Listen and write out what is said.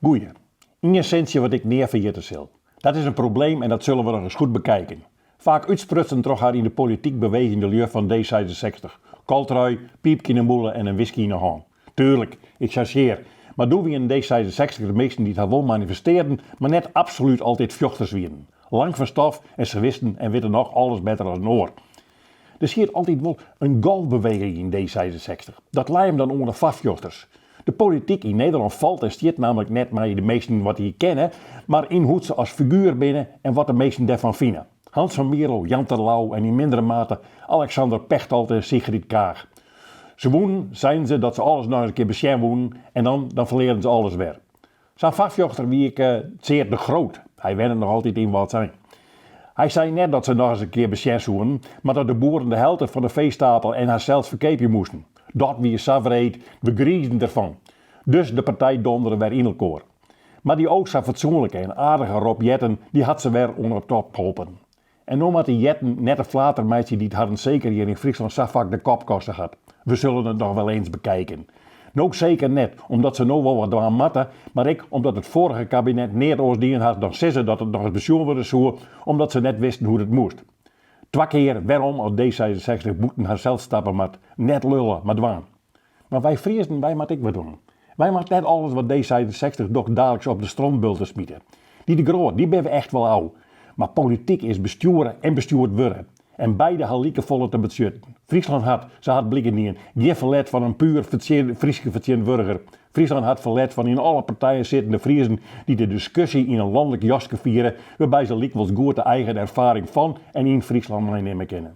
Goeie. Ien sintsje wat ik nea ferjitte sil. Dat is een probleem en dat zullen we nog eens goed bekijken. Faak útsprutsen troch har yn de polityk bewegjende lju fan D66. Koltrui, piipke yn 'e mûle en in whisky yn 'e hân. Tuerlik, ik chargeer, mar doe wienen D66 de minsken dy't har wol manifestearden, mar net absolút altyd fjochters wienen. Lang fan stof en se wisten en witte noch alles better as in oar. Der siet altyd wol in golfbeweging yn D66. Dat lei him dan oan de foarfjochters. De polityk yn Nederlân falt en stiet nammentlik net mei de minsken wat dy kinne, mar yn hoe't se as figuer binne en wat de minsken dêrfan fine. Hans van Mierlo, Jan Terlouw en yn mindere mate Alexander Pechtold en Sigrid Kaag. Se woenen, seinen se, dat se alles noch ris in kear besjen woenen en dan, dan ferlearen se alles wer. Sa'n foarfjochter wie ek Tseard de Groot. Hy wennet noch altyd yn Wâldsein. Hy sei net dat se noch ris in kear besjen soenen, mar dat de boeren de helte fan de feestapel en harsels ferkeapje moasten. Dat wie sa wreed, we griisden derfan. Dus de partij dondere wer yn elkoar. Mar dy o sa fatsoenlike en aardige Rob Jetten, dy hat se wer oan 'e top holpen. En no moat dy Jetten net de flater meitsje dy't harren seker hjir yn Fryslân sa faak de kop koste hat. We zullen het nog wel eens bekijken. No seker net omdat se no wol wat dwaan moatte, mar ek omdat it foarige kabinet neat oars dien hat dan sizze dat it nochris besjoen wurde soe, omdat se net wisten hoe't it moast. Twa kear wêrom as D66 bûten harsels stappe moat. Net lulle, mar dwaan. Mar wy Friezen, wy moatte ek wat dwaan. Wy moatte net alles wat D66 docht daliks op de strontbulte smite. Dy De Groot, dy binne we echt wol ôf. Mar polityk is bestjoere en bestjoerd wurde. En beide ha likefolle te betsjutten. Fryslân hat, sa hat bliken dien, gjin ferlet fan in puer Fryske fertsjintwurdiger. Fryslân hat ferlet fan yn alle partijen sittende Friezen dy't de diskusje yn in lanlik jaske fiere, wêrby se lykwols goed de eigen erfaring fan en yn Fryslân meinimme kinne.